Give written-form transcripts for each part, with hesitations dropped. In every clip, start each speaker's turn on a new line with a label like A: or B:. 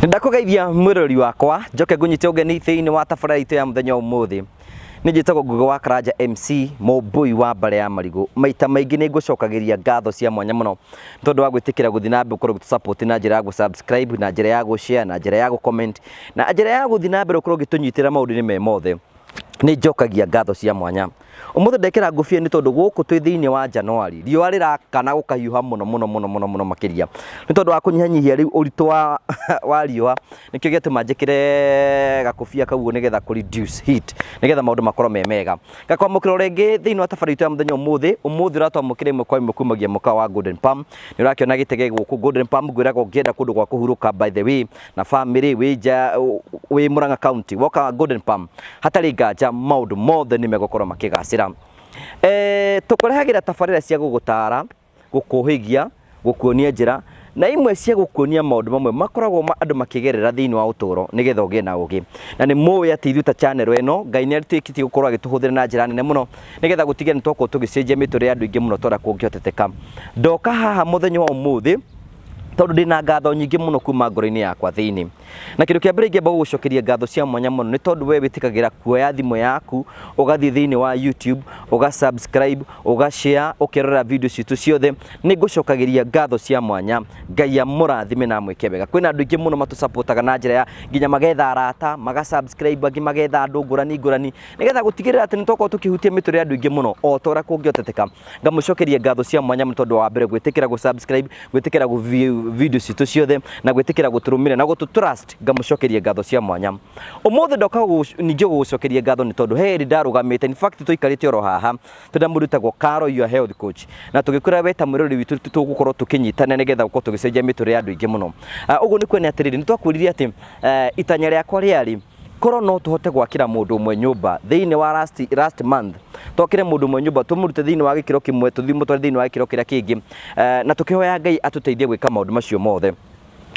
A: Ndakũgeithia mwĩrori wakwa, njoke ngũnyite ũgeni thĩinĩ wa tabarĩra itũ ya mũthenya wa ũmũthĩ. Nĩ njĩtagwo Ngugi wa Karanja MC, mũmbũi wa mbarĩ ya marigũ. Maita maingĩ nĩ ngũcokagĩria ngatho cia mwanya mũno nĩ tondũ wa gwĩtĩkĩra gũthiĩ na mbere gũkorwo ũgĩtũ support na njĩra ya gũ subscribe, na njĩra ya gũ share, na njĩra ya gũ comment, na njĩra ya gũthiĩ na mbere gũkorwo ũgĩtũnyitĩrĩra maũndũ-inĩ me mothe. Nĩ njokagia ngatho cia mwanya. Ũmũthĩ ndekĩra ngũbia nĩ tondũ gũkũ twĩ thĩinĩ wa Januari, riũa rĩrakana gũkahiũha mũno mũno mũno mũno mũno makĩria. Nĩ tondũ wa kũnyihanyihia rĩu ũritũ wa riũa, nĩkĩo gĩatũma njĩkĩre gakũbia kau ũguo nĩgetha kũ reduce heat, nĩgetha maũndũ makorwo me mega. Ngakwamũkĩra o rĩngĩ thĩinĩ wa tabarĩra itũ ya mũthenya ũmũthĩ, ũmũthĩ ũratwamũkĩra ĩmwe kwa ĩmwe kumagia mũkawa wa Golden Palm. Nĩ ũrakĩona gĩtĩ gĩ gũkũ Golden Palm, ngwĩraga ũngĩenda kũndũ gwa kũhurũka by the way, na famĩlĩ wĩ nja wĩ Murang'a County, woka Golden Palm, hatarĩ nganja maũndũ mothe nĩ megũkorwo makĩgacĩra. Tũkũrehagĩra tabarĩra cia gũgũtara, gũkũhĩgia, gũkuonia njĩra na imwe cia gũkuonia maũndũ mamwe makoragwo andũ makĩgerera thĩinĩ wa ũtũũro nĩgetha ũgĩe na ũgĩ. Na nĩ mũĩ atĩ ithuĩ ta channel ĩno Ngai nĩ atuĩkĩtie gũkorwo agĩtũhũthĩra na njĩra nene mũno nĩgetha gũtigĩrĩra nĩ twakorwo tũgĩcenjia mĩtũrĩre ya andũ aingĩ mũno ta ũrĩa kũngĩhoteteka. Ndoka haha mũthenya wa ũmũthĩ tondũ ndĩna ngatho nyingĩ mũno kuma ngoro-inĩ yakwa thĩinĩ. Na kĩndũ kĩa mbere ingĩamba gũgũcokeria ngatho cia mwanya mũno nĩ tondũ we wĩtĩkagĩra kuoya thimũ yaku ũgathiĩ thĩinĩ wa YouTube, ũga subscribe, ũga share, ũkerorera video citũ ciothe. Nĩ ngũcokagĩria ngatho cia mwanya. Ngai amũrathime na amwĩke wega. Kwĩna andũ aingĩ mũno matũsupportaga na njĩra ya nginya magetha arata, maga subscribe, angĩ magetha andũ ngũrani ngũrani nĩgetha gũtigĩrĩra atĩ nĩ twakorwo tũkĩhutia mĩtũrĩre ya andũ aingĩ mũno o ta ũrĩa kũngĩhoteteka. Ngamũcokeria ngatho cia mwanya mũno tondũ wa mbere gwĩtĩkĩra gũ subscribe, gwĩtĩkĩra gũ view video citũ ciothe na gwĩtĩkĩra gũtũrũmĩrĩra na gũtũ trust. Ngamũcokeria ngatho cia mwanya. Ũmũthĩ ndoka ningĩ gũgũcokeria ngatho nĩ tondũ he hĩndĩ ndarũgamĩte, in fact tũikarĩte oro haha twĩna mũndũ wĩtagwo Caro your health coach, na tũgĩkwĩra we ta mwĩroreri witũ tũgũkorwo tũkĩnyitana nĩgetha gũkorwo tũgĩcenjia mĩtũrĩre ya andũ aingĩ mũno. Ũguo nĩ kuonania atĩrĩrĩ, nĩ twakwĩrire atĩ itanya rĩakwa rĩarĩ korwo no tũhote gwakĩra mũndũ ũmwe nyũmba thĩinĩ wa last month, twakĩre mũndũ ũmwe nyũmba tũmũrute thĩinĩ wa gĩkĩro kĩmwe tũthiĩ mũtware thĩinĩ wa gĩkĩro kĩrĩa kĩngĩ, na tũkĩhoya Ngai atũteithie gwĩka maũndũ macio mothe.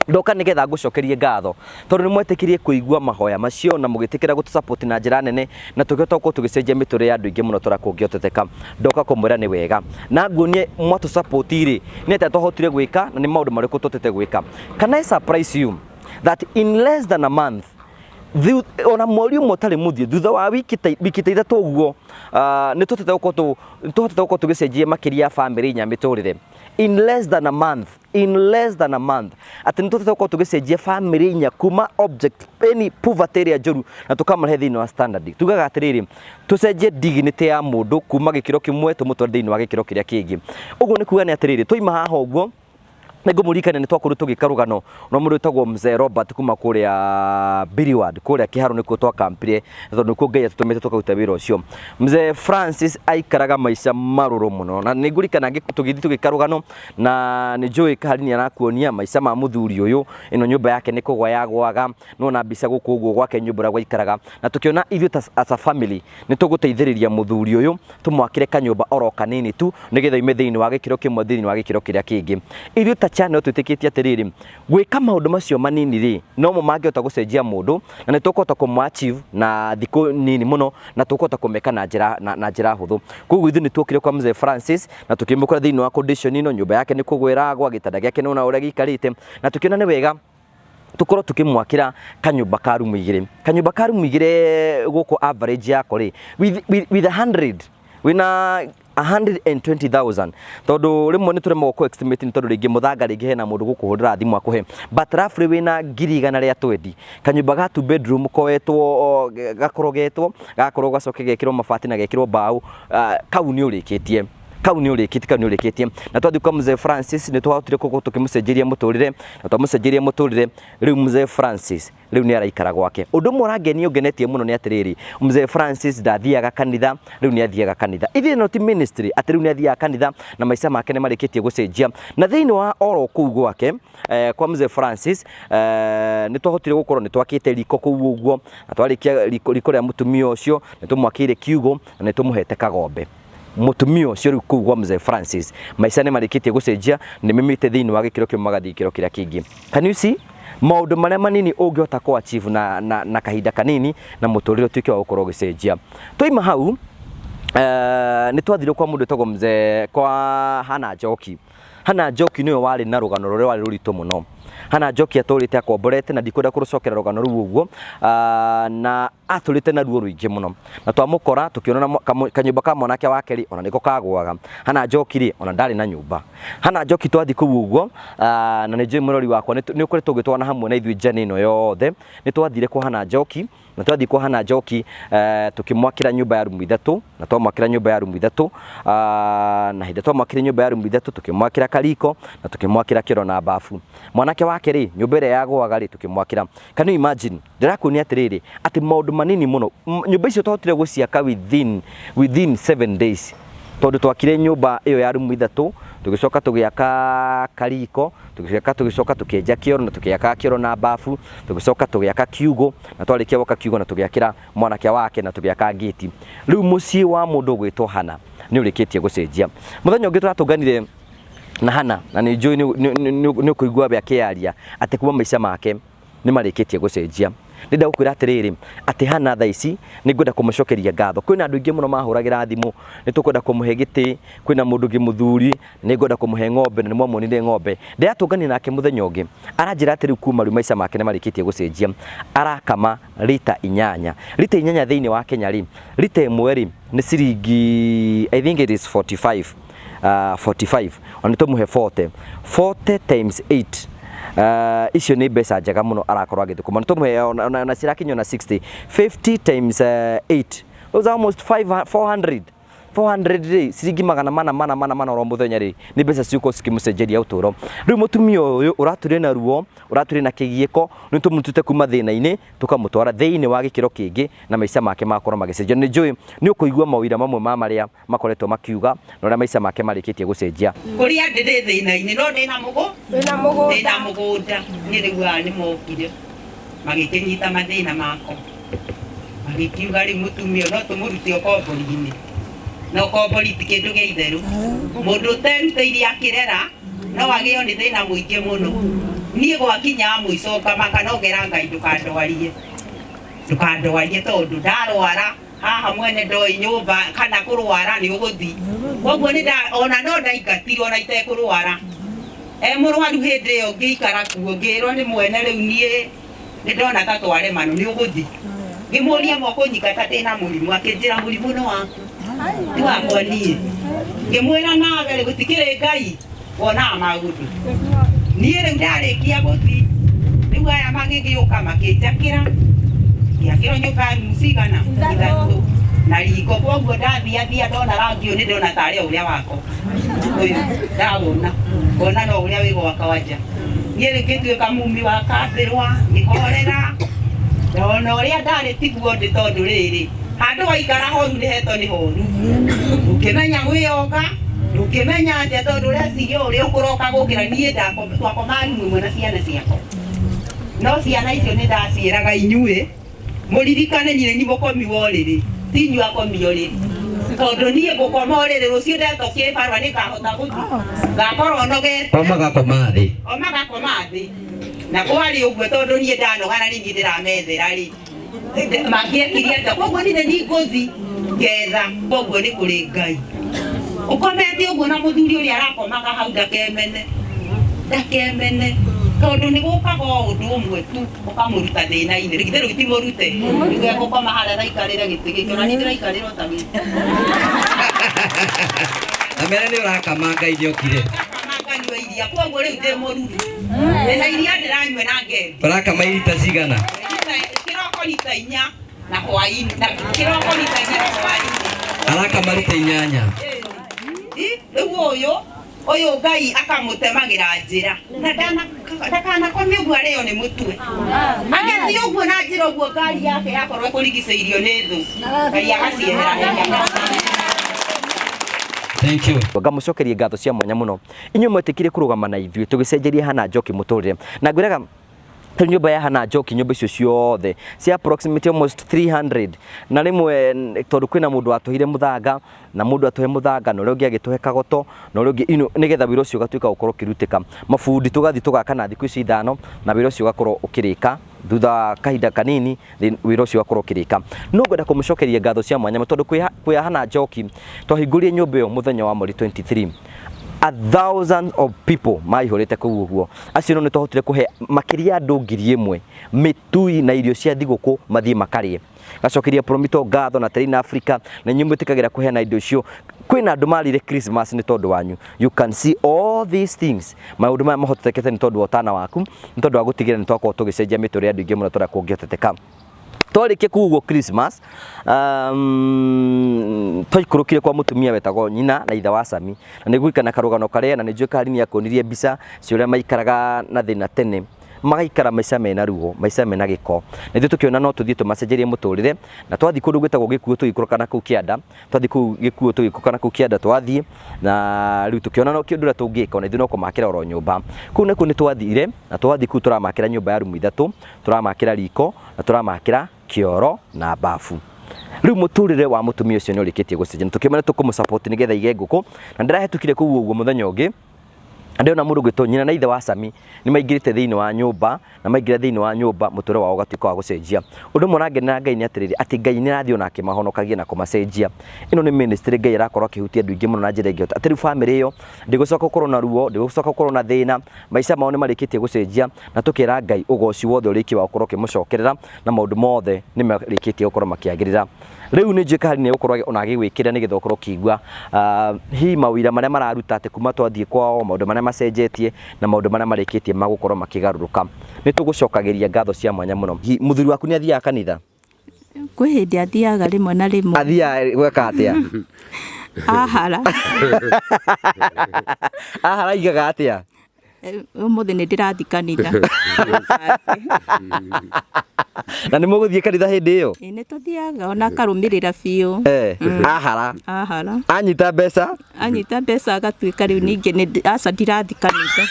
A: Ndoka nĩgetha ngũcokerie ngatho tondũ nĩ mwetĩkĩrie kũigua mahoya macio na mũgĩtĩkĩra gũtũ support na njĩra nene na tũkĩhota gũkorwo tũgĩcenjia mĩtũrĩre ya andũ aingĩ mũno ta ũrĩa kũngĩhoteteka. Ndoka kũmwĩra nĩ wega na nguonie mwatũ support rĩ nĩ atĩa twahotire gwĩka na nĩ maũndũ marĩkũ tũhotete gwĩka. Can I surprise you that in less than a month, ona mweri ũmwe ũtarĩ mũthiĩ, thutha wa wiki ta ithatũ ũguo, nĩ tũhotete gũkorwo tũgĩcenjia makĩria ya bamĩrĩ inya mĩtũrĩre in less than a month, in less than a month, atĩ nĩ tũhotete gũkorwo tũgĩcenjia bamĩrĩ inya kuma object any poverty ĩrĩa njũru na tũkamarehe thĩinĩ wa standard. Tugaga atĩrĩrĩ, tũcenjie dignity ya mũndũ kuma gĩkĩro kĩmwe tũmũtware thĩinĩ wa gĩkĩro kĩrĩa kĩngĩ. Ũguo nĩ kuga nĩ atĩrĩrĩ, twaima haha ũguo nĩ ngũmũririkania nĩ twakorirwo tũgĩka rũgano rwa mũndũ wĩtagwo Mzee Robert kuma kũrĩa Biriward, kũrĩa Kĩharũ nĩkuo twakampire tondũ nĩkuo Ngai atũtũmĩte tũkaruta wĩra ũcio. Mzee Francis aikaraga maica marũrũ mũno na nĩ ngũririkana tũgĩthiĩ tũgĩka rũgano na nĩ njũĩ Kahari nĩ arakuonia maica ma mũthuri ũyũ, ĩno nyũmba yake nĩ kũgwa yagwaga, nĩwona mbica gũkũ ũguo gwake nyũmba ũrĩa gwaikaraga, na tũkĩona ithuĩ ta as a family nĩ tũgũteithĩrĩria mũthuri ũyũ tũmwakĩre kanyũmba oro kanini tu nĩgetha oime thĩinĩ wa gĩkĩro kĩmwe thĩinĩ wa gĩkĩro kĩrĩa kĩngĩ. Ithuĩ ta channel twĩtĩkĩtie atĩrĩrĩ, gwĩka maũndũ macio manini rĩ, nomo mangĩhota gũcenjia mũndũ na nĩ tũkũhota kũmũ achieve na thikũ nini mũno na tũkũhota kũmeka na njĩra hũthũ. Koguo ithuĩ nĩ tuokire kwa Mzee Francis na tũkĩmũkora thĩinĩ wa condition ĩno, nyũmba yake nĩ kũgwa ĩragwa, gĩtanda gĩake nĩwona ũrĩa gĩikarĩte, na tũkĩona nĩ wega tũkorwo tũkĩmwakĩra kanyũmba ka rumu igĩrĩ. Kanyũmba ka rumu igĩrĩ gũkũ average yako rĩ, with 100, wĩna 120,000, tondũ rĩmwe nĩ tũremagwo kũ estimate nĩ tondũ rĩngĩ mũthanga rĩngĩ hena mũndũ gũkũhũrĩra thimũ akũhe, but roughly wĩna 120,000, kanyũmba ga 2 bedroom koetwo, gakorogetwo, gagakorwo gacoke gekĩrwo mabati na gekĩrwo mbaũ, kau nĩ ũrĩkĩtie, kau nĩ ũrĩkĩtie, kau nĩ ũrĩkĩtie. Na twathiĩ kwa Mzee Francis nĩ twahotire gũkorwo tũkĩmũcenjeria mũtũrĩre, na twamũcenjeria mũtũrĩre rĩu Mzee Francis rĩu nĩ araikara gwake. Ũndũ ũmwe ũrangenia ũngenetie mũno nĩ atĩrĩrĩ, Mzee Francis ndathiaga kanitha, rĩu nĩ athiaga kanitha. Ithuĩ no ti ministry, atĩ rĩu nĩ athiaga kanitha na maica make nĩ marĩkĩtie gũcenjia. Na thĩinĩ wa oro kũu gwake, kwa Mzee Francis, nĩ twahotire gũkorwo nĩ twakĩte riko kũu ũguo, na twarĩkia riko rĩa mũtumia ũcio, nĩ tũmwakĩire kiugũ na nĩ tũmũhete kagombe. Mũtumia ũcio rĩu kũu gwa Mzee Francis maica nĩ marĩkĩtie gũcenjia, nĩ maumĩte thĩinĩ wa gĩkĩro kĩmwe magathiĩ gĩkĩro kĩrĩa kĩngĩ. Can you see? Maũndũ marĩa manini ũngĩhota kũ achieve na kahinda kanini na mũtũrĩre ũtuĩke wa gũkorwo ũgĩcenjia. Twaima hau, nĩ twathire kwa mũndũ wĩtagwo Mzee, kwa Hana Njoki. Hana Njoki nĩwe warĩ na rũgano rũrĩa rwarĩ rũritũ mũno. Hannah Njoki atũrĩte akomborete na ndikwenda kũrũcokera rũgano rũu ũguo, na atũrĩte na ruo rũingĩ mũno, na twamũkora tũkĩona kanyũmba ka mwanake wake rĩ, ona nĩko kagũaga. Hannah Njoki rĩ, ona ndarĩ na nyũmba. Hannah Njoki twathiĩ kũu ũguo, na nĩ njũĩ mũrori wakwa nĩ ũkoretwo ũgĩtwana hamwe na ithuĩ journey ĩno yothe. Nĩ twathire kwa Hannah Njoki, na twathiĩ kwa Hannah Njoki, tũkĩmwakĩra nyũmba ya rumu ithatũ, na twamwakĩra nyũmba ya rumu ithatũ, na hĩndĩ twamwakĩra nyũmba ya rumu ithatũ tũkĩmwakĩra kariko na tũkĩmwakĩra kĩoro na bafu. Mwanake wake rĩ, nyũmba ĩrĩa yagũaga rĩ, tũkĩmwakĩra. Can you imagine? Ndĩrakuonia atĩrĩrĩ, atĩ maũndũ manini mũno, nyũmba icio twahotire gũciaka within 7 days, tondũ twakire nyũmba ĩyo ya rumu ithatũ, tũgĩcoka tũgĩaka kariko, tũgĩcoka tũgĩcoka tũkĩenja kĩoro na tũkĩaka kĩoro na bafu, tũgĩcoka tũgĩaka kiugũ, na twarĩkia gwaka kiugũ na tũgĩakĩra mwanake wake na tũgĩaka ngĩti. Rĩu mũciĩ wa mũndũ ũgwĩtwo Hannah nĩ ũrĩkĩtie gũcenjia. Mũthenya ũngĩ tũratũnganire na Hannah, na nĩ njũĩ nĩ ũkũigua we akĩaria atĩ kuma maica make nĩ marĩkĩtie gũcenjia. Ndĩrenda gũkwĩra atĩrĩrĩ, atĩ Hannah thaa ici nĩ ngwenda kũmũcokeria ngatho. Kwĩna andũ aingĩ mũno mahũragĩra thimũ, nĩ tũkwenda kũmũhe gĩtĩ, kwĩna mũndũ ũngĩ mũthuri, nĩ ngwenda kũmũhe ng'ombe na nĩ mwamuonire ng'ombe. Ndĩratũnganire nake mũthenya ũngĩ, aranjĩra atĩ rĩu kuma rĩu maica make nĩ marĩkĩtie gũcenjia. Arakama rita inyanya. Rita inyanya thĩinĩ wa Kenya rĩ, rita ĩmwe rĩ, nĩ ciringi, I think it is 45. 45 ona tũmũhe 40 40 times 8, icio nĩ mbeca njega mũno arakorwo agĩthũkũma. Nĩ tũmũhe ona cirakinya ona 60. 50 times 8 was almost 5 400 400 rĩ, ciringi magana mana mana mana mana oro mũthenya rĩ, nĩ mbeca ciũkorwo cikĩmũcenjeria ũtũro. Rĩu mũtumia ũyũ ũratũire na ruo, ũratũire na kĩgiĩko, nĩ tũmũrutĩte kuma thĩna-inĩ tũkamũtwara thĩinĩ wa gĩkĩro kĩngĩ na maica make makorwo magĩcenjia. Nĩ njũĩ nĩ ũkũigua mawĩra mamwe ma marĩa makoretwo makiuga na ũrĩa maica make marĩkĩtie gũcenjia.
B: Kũrĩa ndĩ ndĩ thĩna-inĩ, no ndĩna mũgũ
C: Wĩna mũgũnda.
B: Ndĩna mũgũnda. Niĩ rĩu aya nĩ mokire magĩkĩnyita mathĩna makwa, magĩkiuga rĩu mũtumia ũyũ no tũmũrute ũkombori-inĩ, na ũkombori ti kĩndũ gĩa itherũ. Mũndũ ũterutĩire akĩrera no agĩo nĩ thĩna mũingĩ mũno. Niĩ gwakinya mũico ngamaka, no ngera Ngai ndũkandwarie, ndũkandwarie, tondũ ndarwara haha mwene ndoi nyũmba kana kũrwara nĩ ũgũthi. Koguo nĩ ona no ndaingatirwo ona itekũrwara, e mũrwaru hĩndĩ ĩyo ngĩikara kuo, ngĩrwo nĩ mwene rĩu niĩ nĩ ndona ta twaremanwo, nĩ ũgũthi. Ngĩmũria, mokũnyingata ndĩna mũrimũ? Akĩnjĩra mũrimũ nĩ waku, ti wakwa. Niĩ ngĩmwĩra nawe rĩ, gũtikĩrĩ Ngai wonaga maũndũ. Niĩ rĩu ndarĩkia gũthi, rĩu aya magĩgĩũka makĩnjakĩra, ngĩakĩrwo nyũmba ya rumu cigana? Ithatũ na riko. Koguo ndathiathia ndona rangi ũyũ, nĩ ndona tarĩ o ũrĩa wakwa ũyũ ndawona, ngona no ũrĩa wĩ gwakwa nja. Niĩ rĩu ngĩtuĩka mumi wa kambĩrwa, ngĩhorera ona ũrĩa ndarĩ tiguo ndĩ, tondũ rĩrĩ handũ waikara horu nĩ hetwo nĩ horu, ndũngĩmenya gwĩyoga, ndũngĩmenya atĩa, tondũ ũreciria ũrĩa ũkũroka gũkĩra. Niĩ twakomaga rumu ĩmwe na ciana ciakwa, no ciana icio nĩ ndaciĩraga, inyuĩ mũririkane niĩ nĩ mũkomi wa ũrĩrĩ, ti inyuĩ akomi ũrĩrĩ, tondũ niĩ ngũkoma ũrĩrĩ, rũciũ ndetwo kĩbarũa nĩ ngahota gũthiĩ, ngakorwo nogete.
A: O magakoma thĩ.
B: O magakoma thĩ. Na kwarĩ ũguo, tondũ niĩ ndanoga na nĩ niĩ ndĩramethera rĩ, mangĩekire atĩa? Koguo niĩ nĩ ngũthi ngetha. Koguo nĩ kũrĩ Ngai. Ũkomete ũguo na mũthuri ũrĩa arakomaga hau, ndakemene, ndakemene, tondũ nĩ gũkaga o ũndũ ũmwe tu ũkamũruta thĩna-inĩ. Githĩ rĩu ti mũrute? Rĩu egũkoma harĩa thaikarĩre gĩtĩ gĩkĩ, ona niĩ ndĩraikarĩra o ta gĩkĩ.
A: Na mere nĩ ũrakama, Ngai nĩ okire.
B: Ngakama nganyua iria, koguo rĩu ndĩ mũruru, ndĩna iria ndĩranyua na ngendi.
A: Ũrakama irita cigana?
B: Kĩroko rita inya na hwaĩ-inĩ, na kĩroko rita inya na hwaĩ-inĩ.
A: Arakama rita inyanya.
B: Ĩ, rĩu ũyũ Ngai akamũtemagĩra njĩra na ndakanakome ũguo arĩo nĩ mũtwe, agĩthiĩ ũguo na njĩra ũguo, ngari yake yakorwo ĩkũrigicĩirio nĩ thũ, Ngai agacieherania.
A: Thank you. Ngamũcokeria ngatho cia mwanya mũno inyuĩ mwetĩkire kũrũgama na ithuĩ tũgĩcenjeria Hannah Njoki mũtũrĩre. Na ngwĩraga rĩu nyũmba ya Hannah Njoki, nyũmba icio ciothe cia approximately almost 300 na rĩmwe, tondũ kwĩna mũndũ watũheire mũthanga, na mũndũ atũhe mũthanga, na ũrĩa ũngĩ agĩtũhe kagoto, na ũrĩa ũngĩ nĩgetha wĩra ũcio ũgatuĩka gũkorwo ũkĩrutĩka. Mabundi tũgathiĩ tũgaka na thikũ ici 5 na wĩra ũcio ũgakorwo ũkĩrĩka thutha wa kahinda kanini, wĩra ũcio ũgakorwo ũkĩrĩka. No ngwenda kũmũcokeria ngatho cia mwanya tondũ kwĩ Hannah Njoki twahingũrire nyũmba ĩyo mũthenya wa mweri 23. A thousand of people maihũrĩte kũu ũguo. Acio no nĩ twahotire kũhe makĩria ya andũ 1000 mĩtui na irio cia thigũkũ mathiĩ makarĩe. Gacokeria Promito ngatho na Terina Africa na inyuĩ mwĩtĩkagĩra kũheana indo icio. Kwĩna andũ marire Christmas nĩ tondũ wanyu. You can see all these things. Maũndũ maya mahotekete nĩ tondũ wa ũtana waku, nĩ tondũ wa gũtigĩrĩra nĩ twakorwo tũgĩcenjia mĩtũrĩre ya andũ aingĩ mũno ta ũrĩa kũngĩhoteteka. Twarĩkia kũu ũguo Christmas, twaikũrũkire kwa mũtumia wetagwo nyina na ithe wa Sami. Na nĩ ngũririkana karũgano karĩa na nĩ njũĩ Karini nĩ akuonirie mbica cia ũrĩa maikaraga na thĩna tene. Magaikara maica mena ruo, maica mena gĩko. Na ithuĩ tũkĩona no tũthiĩ tũmacenjerie mũtũrĩre, na twathiĩ kũndũ gwĩtagwo Gĩkuũ tũgĩikũrũka na kũu kĩanda, twathiĩ kũu Gĩkuũ tũgĩikũrũka na kũu kĩanda twathiĩ, na rĩu tũkĩona no kĩndũ ũrĩa tũngĩka ona ithuĩ no kũmakĩra oro nyũmba. Kũu nakuo nĩ twathire, na twathiĩ kũu tũramakĩra nyũmba ya rumu ithatũ, tũramakĩra riko, na tũramakĩra kĩoro na bafu. Rĩu mũtũrĩre wa mũtumia ũcio nĩ ũrĩkĩtie gũcenjia, na tũkĩona nĩ tũkũmũ support nĩgetha aige ngũkũ, na ndĩrahĩtũkire kũu ũguo mũthenya ũngĩ, ndĩrona mũndũ ũgwĩtwo nyina na ithe wa Sami nĩ maingĩrĩte thĩinĩ wa nyũmba na maingĩra thĩinĩ wa nyũmba mũtũrĩre wao ũgatuĩka wa gũcenjia. Ũndũ ũmwe ũrangenera Ngai nĩ atĩrĩrĩ, atĩ Ngai nĩ arathiĩ ona akĩmahonokagia na kũmacenjia. Ĩno nĩ ministry Ngai arakorwo akĩhutia andũ aingĩ mũno na njĩra ĩngĩ atĩ rĩu bamĩrĩ ĩyo ndĩgũcoka gũkorwo na ruo, ndĩgũcoka gũkorwo na thĩna, maica mao nĩ marĩkĩtie gũcenjia na tũkera Ngai ũgoci wothe ũrĩkie wa gũkorwo ũkĩmũcokerera na maũndũ mothe nĩ marĩkĩtie gũkorwo makĩagĩrĩra. Rĩu nĩ njũĩ Kahari nĩ egũkorwo ona agĩgwĩkĩra nĩgetha ũkorwo ũkĩigua hihi mawĩra marĩa mararuta atĩ kuma twathiĩ kwao, maũndũ marĩa macenjetie na maũndũ marĩa marĩkĩtie magũkorwo makĩgarũrũka. Nĩ tũgũcokagĩria ngatho cia mwanya mũno. Mũthuri waku nĩ athiaga kanitha?
C: Kwĩ hĩndĩ athiaga rĩmwe na rĩmwe.
A: Athiaga gwĩka atĩa?
C: Ahara.
A: Ahara aigaga atĩa?
C: Ũmũthĩ nĩ ndĩrathiĩ kanitha.
A: Na nĩ mũgũthiĩ kanitha hĩndĩ ĩyo?
C: Ĩĩ nĩ tũthiaga ona akarũmĩrĩra biũ.
A: Ahara.
C: Ahara.
A: Anyita mbeca?
C: Anyita mbeca agatuĩka rĩu ningĩ nĩ aca ndirathiĩ kanitha.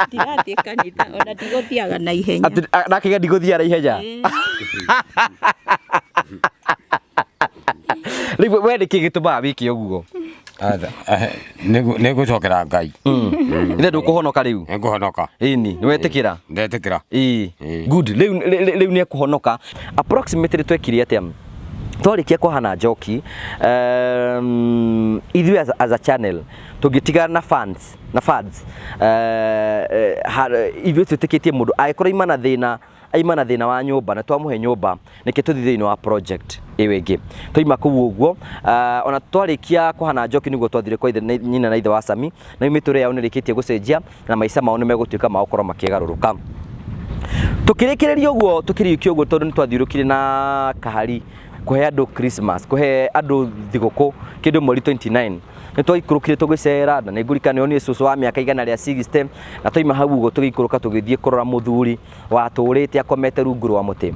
C: Ndirathiĩ kanitha ona ndigũthiaga na ihenya.
A: Atĩ nakĩga ndigũthiaga na ihenya? Rĩu we nĩkĩ gĩtũmaga wĩke ũguo?
D: Nĩ ngũcokera Ngai.
A: Ithe ndũkũhonoka rĩu?
D: Nĩ ngũhonoka.
A: Ĩni, nĩ wetĩkĩra?
D: Ndetĩkĩra.
A: Ĩĩ.
D: Ĩĩ.
A: Good. Rĩu rĩu nĩ ekũhonoka. Approximately twekire atĩa? Twarĩkia kũhana njoki, ithuĩ as a channel tũngĩtigana na fans, na fans, ithuĩ twĩtĩkĩtie mũndũ angĩkorwo aima na thĩna aima na thĩna wa nyũmba na twamũhe nyũmba nĩkĩ tũthiĩ thĩinĩ wa project ĩyo ĩngĩ twaima kũu ũguo ona twarĩkia kũhana njoki nĩguo twathire kwa ithe nyina na ithe wa Sami na mĩtũrĩre yao nĩrĩkĩtie gũcenjia na maica mao nĩmegũtuĩka ma gũkorwo makĩgarũrũka. Tũkĩrĩkĩrĩria ũguo tũkĩrĩkia ũguo tondũ nĩtwathiũrũkire na kahari kũhe andũ Christmas kũhe andũ thigũkũ kĩndũ mweri 29 nĩ twaikũrũkire tũgĩcera na nĩ ngũririkana nĩonire cũcũ wa mĩaka 160 na twaima hau ũguo tũgĩikũrũka tũgĩthiĩ kũrora mũthuri watũrĩte akomete rungu rwa mũtĩ.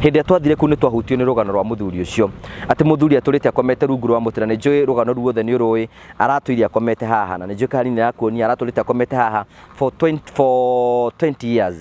A: Hĩndĩ ĩrĩa twathire kũu nĩ twahutio nĩ rũgano rwa mũthuri ũcio atĩ mũthuri atũrĩte akomete rungu rwa mũtĩ na nĩ njũĩ rũgano ruothe nĩ ũrũĩ aratũire akomete haha na nĩ njũĩ Karini nĩarakuonia aratũrĩte akomete haha for 20, for 20 years.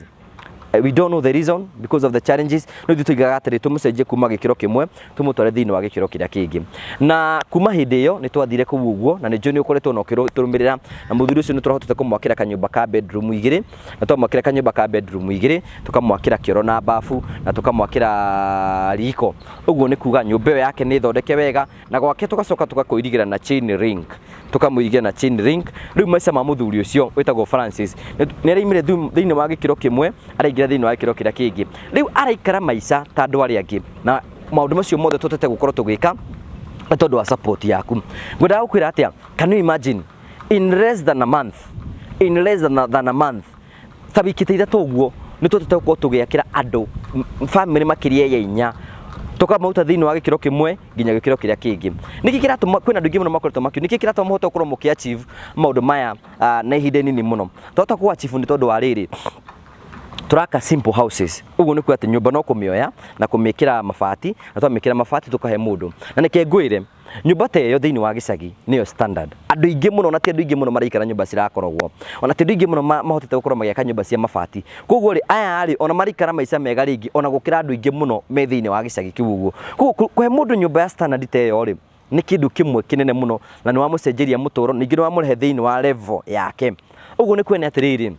A: We don't know the reason because of the challenges no ithuĩ tuigaga atĩrĩ tũmũcenjie kuma gĩkĩro kĩmwe tũmũtware thĩinĩ wa gĩkĩro kĩrĩa kĩngĩ na kuma hĩndĩ ĩyo nĩ twathire kũu ũguo na nĩ njũĩ nĩ ũkoretwo na ũkĩtũrũmĩrĩra na mũthuri ũcio nĩ tũrahotete kũmwakĩra kanyũmba ka bedroom igĩrĩ na twamwakĩra kanyũmba ka bedroom igĩrĩ tũkamwakĩra kĩoro na bafu na tũkamwakĩra riko ũguo nĩ kuga nyũmba ĩyo yake nĩ thondeke wega na gwake tũgacoka tũgakũirigĩra na chain link tũkamũirigĩra na chain link rĩu maica ma mũthuri ũcio wĩtagwo Francis nĩ araimire thĩinĩ wa gĩkĩro kĩmwe araingĩra thĩinĩ wa gĩkĩro kĩrĩa kĩngĩ rĩu araikara maica ta andũ arĩa angĩ na maũndũ macio mothe tũtete gũkorwo tũgĩka nĩ tondũ wa support yaku ngwendaga gũkwĩra atĩa can you imagine in less than a month in less than a month ta wiki ta ithatũ ũguo nĩ tũhotete gũkorwo tũgĩakĩra andũ bamĩrĩ makĩria ya inya tũkamaruta thĩinĩ wa gĩkĩro kĩmwe nginya gĩkĩro kĩrĩa kĩngĩ. Nĩkĩ kĩratũma kwĩna andũ aingĩ mũno makoretwo makiuga nĩkĩ kĩratũma mũhote gũkorwo mũkĩ achieve maũndũ maya na ihinda inini mũno? Twahota kũ achieve nĩ tondũ wa rĩrĩ, tũraka simple houses ũguo nĩ kuga atĩ nyũmba no kũmĩoya na kũmĩkĩra mabati na twamĩkĩra mabati tũkahe mũndũ. Na reke ngwĩre nyũmba ta ĩyo thĩinĩ wa gĩcagi nĩyo standard. Andũ aingĩ mũno na ti andũ aingĩ mũno maraikara nyũmba cirakorogwo, ona ti andũ aingĩ mũno mahotete gũkorwo magĩaka nyũmba cia mabati. Koguo rĩ, aya rĩ, ona maraikara maica mega rĩngĩ ona gũkĩra andũ aingĩ mũno me thĩinĩ wa gĩcagi kĩu ũguo. Koguo kũhe mũndũ nyũmba ya standard ta ĩyo rĩ, nĩ kĩndũ kĩmwe kĩnene mũno na nĩ wamũcenjeria mũtũro, ningĩ nĩ wamũrehe thĩinĩ wa level yake. Ũguo nĩ kuonania atĩrĩrĩ,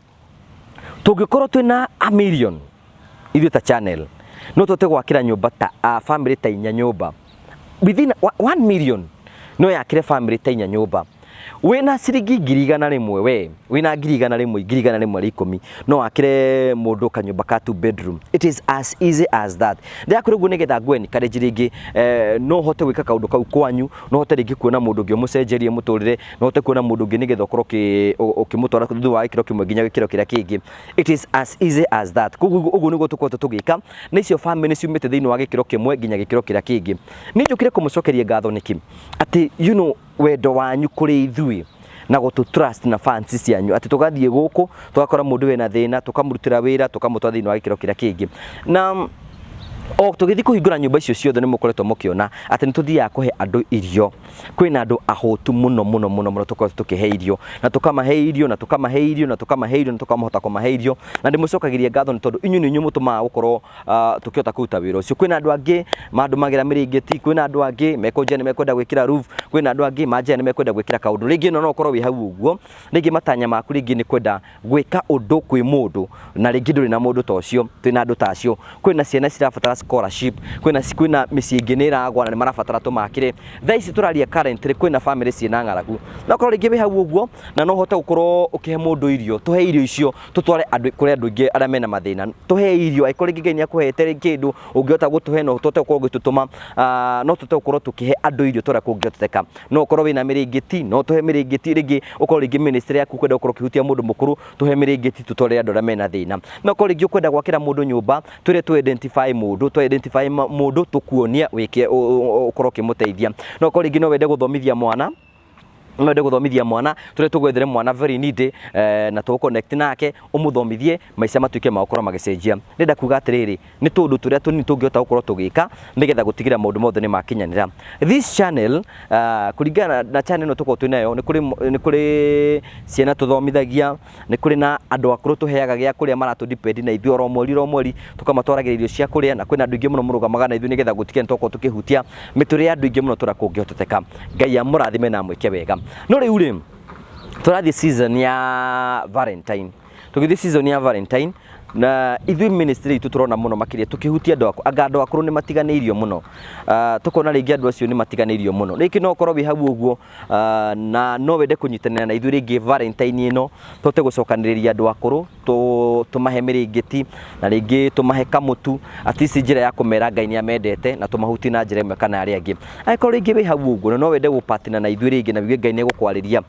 A: tũngĩkorwo twĩna a million ithuĩ ta channel, no tũhote gwakĩra nyũmba ta family ta inya nyũmba. Within 1 million no yakĩre family ta inya nyũmba. Wĩna ciringi 100,000, we wĩna 100,000, 110,000, no wakĩre mũndũ kanyũmba ka two bedroom. It is as easy as that. Ndĩrakwĩra ũguo nĩgetha ngũ encourage rĩngĩ, no ũhote gwĩka kaũndũ kau kwanyu, no ũhote rĩngĩ kuona mũndũ ũngĩ ũmũcenjerie mũtũrĩre, no ũhote kuona mũndũ ũngĩ nĩgetha ũkorwo ũkĩmũtwara thutha wa gĩkĩro kĩmwe nginya gĩkĩro kĩrĩa kĩngĩ. It is as easy as that. Koguo ũguo nĩguo tũkoretwo tũgĩka na icio family ciumĩte thĩinĩ wa gĩkĩro kĩmwe nginya gĩkĩro kĩrĩa kĩngĩ. Niĩ njũkire kũmũcokeria ngatho nĩkĩ? Atĩ wendo wanyu kũrĩ ithuĩ na gũtũ trust na fans cianyu, atĩ tũgathiĩ gũkũ tũgakora mũndũ wĩna thĩna, tũkamũrutĩra wĩra, tũkamũtwara thĩinĩ wa gĩkĩro kĩrĩa kĩngĩ. Na o tũgĩthiĩ kũhingũra nyũmba icio ciothe, nĩ mũkoretwo mũkĩona atĩ nĩ tũthiaga kũhe andũ irio. Kwĩna andũ ahũtu mũno mũno mũno mũno tũkoretwo tũkĩhe irio, na tũkamahe irio, na tũkamahe irio, na tũkamahe irio, na tũkamahota kũmahe irio. Na ndĩmũcokagĩria ngatho nĩ tondũ inyuĩ nĩ inyuĩ mũtũmaga gũkorwo tũkĩhota kũruta wĩra ũcio. Kwĩna andũ angĩ mandũmagĩra mĩrĩngĩti, kwĩna andũ angĩ mekũnjia nĩ mekwenda gwĩkĩra roof, kwĩna andũ angĩ manjia nĩ mekwenda gwĩkĩra kaũndũ. Rĩngĩ no ũkorwo wĩ hau ũguo, rĩngĩ matanya maku rĩngĩ nĩ kwenda gwĩka ũndũ kwĩ mũndũ, na rĩngĩ ndũrĩ na mũndũ ta ũcio. Twĩna andũ ta acio. Kwĩna ciana cirabatara scholarship, kwĩna mĩciĩ ĩngĩ nĩ ĩragwa na nĩ marabatara tũmakĩre. Thaa ici tũraria currently kwĩna family ciĩna ng'aragu. No korwo rĩngĩ wĩ hau ũguo na no ũhote gũkorwo ũkĩhe mũndũ irio, tũhe irio icio tũtware andũ kũrĩ andũ aingĩ arĩa mena mathĩna. Tũhe irio, angĩkorwo rĩngĩ Ngai nĩ akũhete kĩndũ ũngĩhota gũtũhe, no tũhote gũkorwo ũgĩtũtũma, no tũhote gũkorwo tũkĩhe andũ irio tũrĩa kũngĩhoteteka. No ũkorwo wĩna mĩrĩngĩti, no tũhe mĩrĩngĩti. Rĩngĩ ũkorwo rĩngĩ ministry yaku kwenda gũkorwo ũkĩhutia mũndũ mũkũrũ, tũhe mĩrĩngĩti tũtwarĩre andũ arĩa mena thĩna. No ũkorwo rĩngĩ ũkwenda gwakĩra mũndũ nyũmba, twĩre tũ identify mũndũ, tũ identify mũndũ tũkuonie wĩke ũkorwo ũkĩmũteithia. No ũkorwo rĩngĩ no wende gũthomithia mwana, no wende gũthomithia mwana, tũrĩa tũgwethere mwana very needy, na tũ connect nake ũmũthomithie, maica matuĩke ma gũkorwo magĩcenjia. Ndĩrenda kuga atĩrĩrĩ, nĩ tũndũ tũrĩa tũnini tũngĩhota gũkorwo tũgĩka nĩgetha gũtigĩrĩra maũndũ mothe nĩ makinyanĩra. This channel, kũringana na channel ĩno tũkoragwo twĩ nayo, nĩ kũrĩ ciana tũthomithagia, nĩ kũrĩ na andũ akũrũ tũheaga gĩa kũrĩa maratũ depend na ithuĩ oro mweri oro mweri, tũkamatwaragĩra irio cia kũrĩa. Na kwĩna andũ aingĩ mũno mũrũgamaga na ithuĩ nĩgetha gũtigĩrĩra nĩ twakorwo tũkĩhutia mĩtũrĩre ya andũ aingĩ mũno tũrĩa kũngĩhoteteka. Ngai amũrathime na amwĩke wega. No rĩu rĩ, tũrathiĩ season ya Valentine. Tũgĩthiĩ season ya Valentine, na ithuĩ ministry itũ tũrona mũno makĩria tũkĩhutia andũ akũrũ. Anga andũ akũrũ nĩ matiganĩirio mũno, tũkona rĩngĩ andũ acio nĩ matiganĩirio mũno. Rĩngĩ no ũkorwo wĩ hau ũguo, na no wende kũnyitanĩra na ithuĩ rĩngĩ Valentine ĩno, tũhote gũcokanĩrĩria andũ akũrũ, tũmahe mĩrĩngĩti na rĩngĩ tũmahe kamũtu, at least njĩra ya kũmera Ngai nĩ amendete, na tũmahutie na njĩra ĩmwe kana ĩrĩa ĩngĩ. Angĩkorwo rĩngĩ wĩ hau ũguo na no wende gũpartner na ithuĩ rĩngĩ, na wigue Ngai nĩ egũkwarĩria,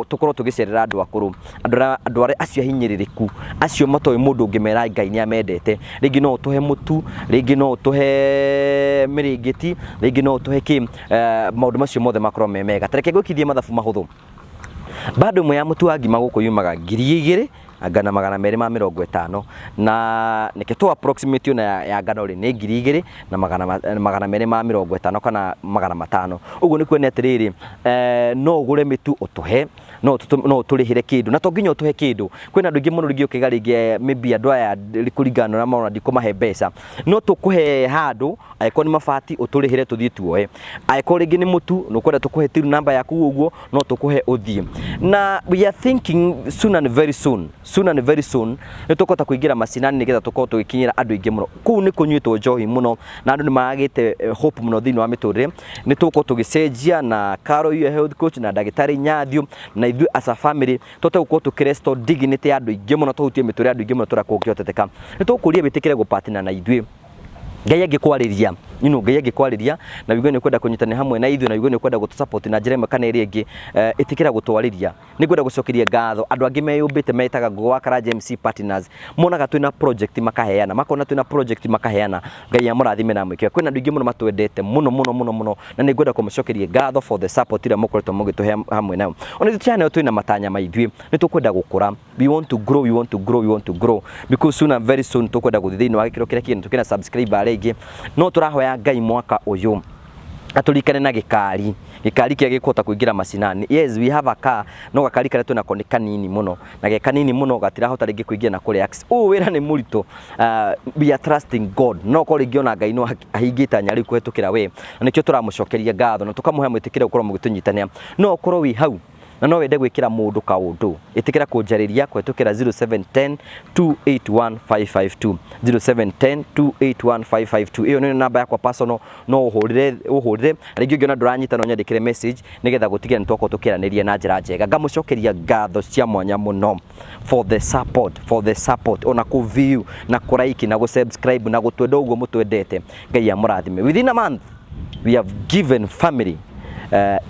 A: tũkorwo tũgĩcerera andũ akũrũ, andũ arĩa acio ahinyĩrĩrĩku, acio matoĩ mũndũ ũngĩmera Ngai nĩ amendete, rĩngĩ no ũtũhe mũtu, rĩngĩ no ũtũhe mĩrĩngĩti, rĩngĩ no ũtũhe kĩ, maũndũ macio mothe makorwo me mega. Ta reke ngwĩkithie mathabu mahũthũ. Bando ĩmwe ya mũtu wa ngima gũkũ yumaga 2250, na nĩkĩo tũ approximate ona ya ngano rĩ nĩ 2250 kana 500. Ũguo nĩ kuonania atĩrĩrĩ, no ũgũre mĩtu ũtũhe, no ũtũrĩhĩre kĩndũ, na to nginya ũtũhe kĩndũ. Kwĩna andũ aingĩ mũno rĩngĩ ũkĩiga rĩngĩ maybe andũ aya kũringana na ũrĩa marona ndikũmahe mbeca, no tũkũhe handũ, angĩkorwo nĩ mabati ũtũrĩhĩre tũthiĩ tuoe, angĩkorwo rĩngĩ nĩ mũtu na ũkwenda tũkũhe till number yaku ũguo, no tũkũhe ũthiĩ. Na we are thinking soon and very soon, soon and very soon nĩ tũkũhota kũingĩra macinani nĩgetha tũkorwo tũgĩkinyĩra andũ aingĩ mũno. Kũu nĩ kũnyuĩtwo njohi mũno na andũ nĩ magĩte hope mũno thĩinĩ wa mĩtũrĩre. Nĩ tũgũkorwo tũgĩcenjia na Carol your health coach na ndagĩtarĩ Nyathio, na ithuĩ as a family tũhote gũkorwo tũkĩ dignity ya andũ aingĩ mũno, tũhutie mĩtũrĩre ya andũ aingĩ mũno tũrĩa kũngĩhoteteka. Nĩ tũgũkũria wĩtĩkĩre gũpartner na ithuĩ. Ngai angĩkwarĩria, Ngai angĩkwarĩria na wigue nĩ ũkwenda kũnyitanĩra hamwe na ithuĩ, na wigue nĩ ũkwenda gũtũ na njĩra ĩmwe kana ĩrĩa ĩngĩ, ĩtĩkĩra gũtwarĩria. Nĩ ngwenda gũcokeria ngatho andũ angĩ meyũmbĩte metaga Ngugi wa Karanja MC Partners, monaga twĩna project makaheana, makona twĩna project makaheana. Ngai amũrathime na amwĩke. Kwĩna andũ aingĩ mũno matwendete mũno mũno mũno mũno, na nĩ ngwenda kũmũcokeria ngatho for the support ĩrĩa mũkoretwo mũgĩtũhe hamwe nayo. Ona ithuĩ channel twĩna matanya ma ithuĩ, nĩ tũkwenda gũkũra. We want to grow, we want to grow, we want to grow, because soon and very soon tũkwenda gũthiĩ thĩinĩ wa gĩkĩro kĩrĩa kĩngĩ, tũkĩna subscriber arĩa aingĩ. No tũrahoya Ngai mwaka ũyũ atũrikane na gĩkari, gĩkari kĩrĩa gĩkũhota kũingĩra macinani. Yes, we have a car, no gakari karĩa twĩnako nĩ kanini mũno, na ge kanini mũno gatirahota rĩngĩ kũingĩra na kũrĩa. Ũyũ wĩra nĩ mũritũ. We are trusting God. No korwo rĩngĩ ona Ngai no ahingĩte itanya rĩu kũhetũkĩra we, na nĩkĩo tũramũcokeria ngatho na tũkamũhe mwĩtĩkĩre gũkorwo mũgĩtũnyitanĩra. No ũkorwo wĩ hau Na no wende gwĩkĩra mũndũ kaũndũ, ĩtĩkĩra kũnjarĩria kũhetũkĩra 0710 281 552, 0710 281 552. Ĩyo nĩyo namba yakwa personal, no ũhũrĩre ũhũrĩre rĩngĩ. Ũngĩona ndũranyita, no nyandĩkĩre message nĩgetha gũtigĩra nĩ twakorwo tũkĩaranĩria na njĩra njega. Ngamũcokeria ngatho cia mwanya mũno for the support, for the support, ona kũ view na kũ like na gũ subscribe na gũtwenda ũguo mũtwendete. Ngai amũrathime. Within a month we have given family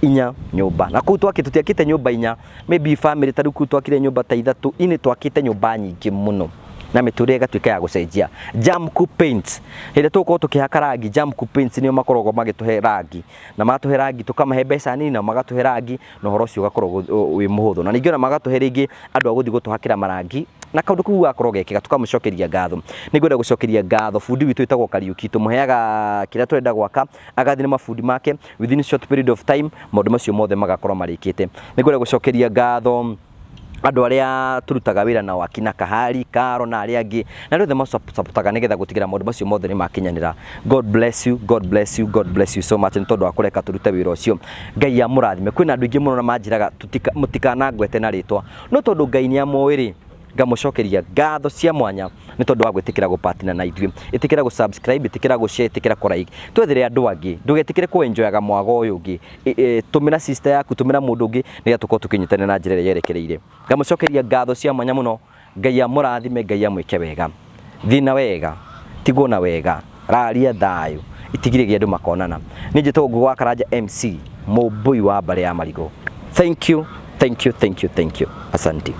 A: inya nyũmba, na kũu twakĩ tũtiakĩte nyũmba inya, maybe family ta rĩu kũu twakire nyũmba ta ithatũ inĩ, twakĩte nyũmba nyingĩ mũno na mĩtũrĩre ĩgatuĩka ya gũcenjia. Jamco Paints, hĩndĩ tũgũkorwo tũkĩhaka rangi, Jamco Paints nĩo makoragwo magĩtũhe rangi, na matũhe rangi tũkamahe mbeca nini na magatũhe rangi, na ũhoro ũcio ũgakorwo wĩ mũhũthũ. Na ningĩ ona magatũhe rĩngĩ andũ a gũthiĩ gũtũhakĩra marangi, na kaũndũ kau gakorwo gekĩka, tũkamũcokeria ngatho. Nĩ ngwenda gũcokeria ngatho bundi witũ wĩtagwo Kariuki. Tũmũheaga kĩrĩa tũrenda gwaka, agathiĩ na mabundi make, within short period of time maũndũ macio mothe magakorwo marĩkĩte. Nĩ ngwenda gũcokeria ngatho andũ arĩa tũrutaga wĩra nao, akina Kahari Karo na arĩa angĩ na arĩa othe masapotaga nĩgetha gũtigĩra maũndũ macio mothe nĩ makinyanĩra. God bless you, God bless you, God bless you so much nĩ tondũ wa kũreka tũrute wĩra ũcio. Ngai amũrathime. Kwĩna andũ aingĩ mũno na manjĩraga mũtikanangwete na rĩtwa, no tondũ Ngai nĩ amoĩ rĩ, ngamũcokeria ngatho cia mwanya nĩ tondũ wa gwĩtĩkĩra gũpatina na ithuĩ. Ĩtĩkĩra gũ subscribe, ĩtĩkĩra gũ share, ĩtĩkĩra kũ like, twethere andũ angĩ. Ndũgetĩkĩre kũ enjoyaga mwago ũyũ ũngĩ. Tũmĩra sister yaku, tũmĩra mũndũ ũngĩ nĩgetha tũkorwo tũkĩnyitanĩra na njĩra ĩrĩa yerekereire. Ngamũcokeria ngatho cia mwanya mũno. Ngai amũrathime, Ngai amwĩke wega. Thiĩ na wega, tigwo na wega, raria thayũ, itigire andũ makonana. Niĩ njĩtagwo Ngugi wa Karanja MC, mũmbũi wa mbarĩ ya marigũ. Thank you, thank you, thank you, thank you, asante.